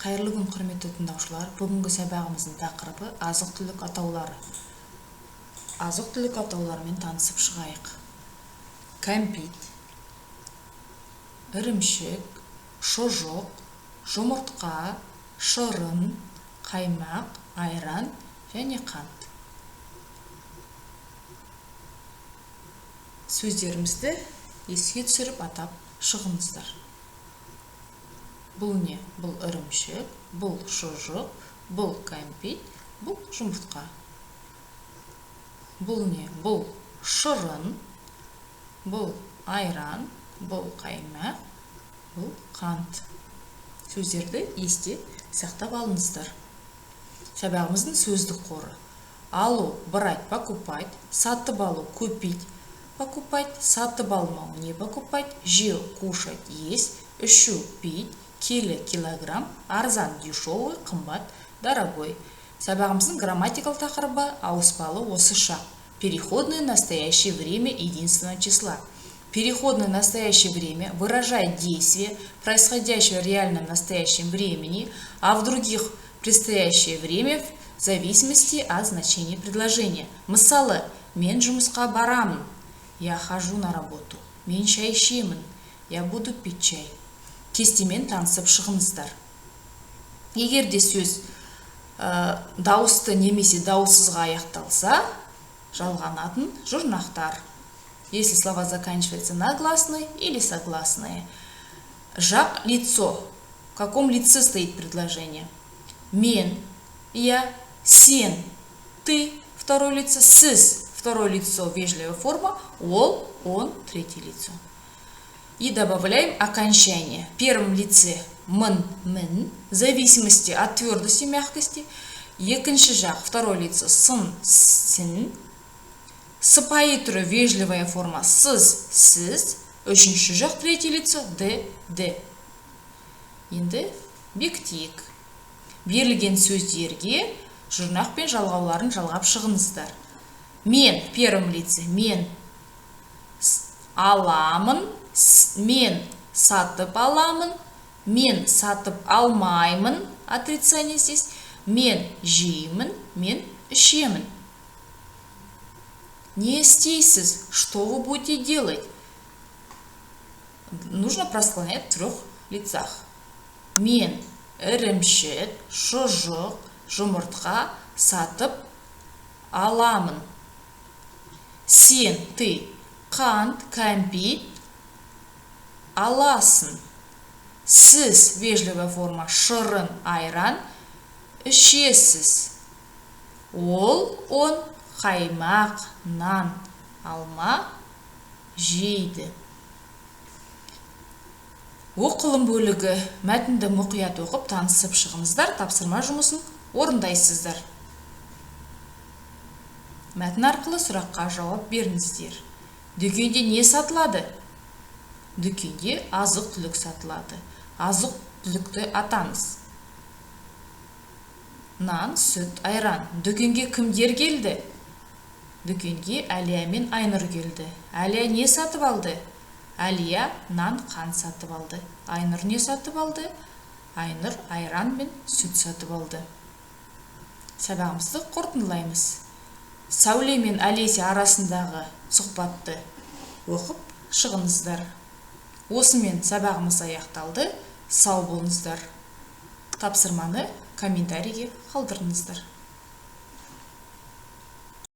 Қайырлы күн, құрметті тыңдаушылар! Бүгінгі сабағымыздың тақырыбы – азық-түлік атаулары. Азық-түлік атауларымен танысып шығайық. Кәмпит, ірімшік, шұжық, жұмыртқа, шырын, қаймақ, айран және қант. Сөздерімізді еске түсіріп, атап шығыңыздар. Бұл не? Бұл ірімшік, бұл шұжық, бұл кәмпит, бұл жұмыртқа. Бұл не? Бұл шырын, бұл айран, бұл қаймақ, бұл қант. Сөздерді есте сақтап алыңыздар. Сабағымыздың сөздік қоры: алу – брать, покупать, сатып алу – купить, покупать, сатып алмау – не покупать, жеу – кушать, есть, ішу – пить, келі – килограмм, арзан – дешевый, қымбат – дорогой. Сабағымыздың грамматикалық тақырыбы – ауыспалы осы шақ, переходное настоящее время единственного числа. Переходное настоящее время выражает действие, происходящее в реальном настоящем времени, а в других предстоящее время, в зависимости от значения предложения. Мысалы, мен жұмысқа барамын. Я хожу на работу. Мен шай ішемін. Я буду пить чай. Кестемен танысып шығыңыздар. Егер де сөз дауысты немесе дауыссызға аяқталса, жалғанатын жұрнақтар. Если слова заканчиваются на гласные или согласные. Жақ – лицо. В каком лице стоит предложение? Мен – я, сен – ты, второе лицо, сіз – второе лицо, вежливая форма, ол, он, третье лицо. И добавляем окончание. В первом лице мын, мін, в зависимости от твердости, мягкости. Екінші жақ, второе лицо, сын, сін. Сыпайы түрі, вежливая форма, сыз, сіз. Үшінші жақ, третье лицо, д, ді. Енді бекітейік. Берілген сөздерге жұрнақ пен жалғауларын жалғап шығыңыздар. Мен в первом лице, мен аламын, мен сатып аламын, мен сатып алмаймын, отрицание здесь, мен жеймін, мен ішемін. Не істейсіз? Что вы будете делать? Нужно просклонять в трех лицах. Мен ірімшік, шұжық, жұмыртқа сатып аламын. Сен, ты, қант, кәмпит аласың. Сіз, вежливая форма, шырын, айран ішесіз. Ол, он, қаймақ, нан, алма жейді. Оқылым бөлігі. Мәтінді мұқият оқып, танысып шығыңыздар, тапсырма жұмысын орындайсыздар. Мәтін арқылы сұраққа жауап беріңіздер. Дүкенде не сатылады? Дүкенде азық түлік сатылады. Азық түлікті атаңыз. Нан, сүт, айран. Дүкенге кімдер келді? Дүкенге Әлия мен Айнұр келді. Әлия не сатып алды? Әлия нан, қант сатып алды. Айнұр не сатып алды? Айнұр айран мен сүт сатып алды. Сабағымызды қорытындылаймыз. Сәуле мен Олеся арасындағы сұхбатты оқып шығыңыздар. Осымен сабағымыз аяқталды. Сау болыңыздар. Тапсырманы комментарийге қалдырыңыздар.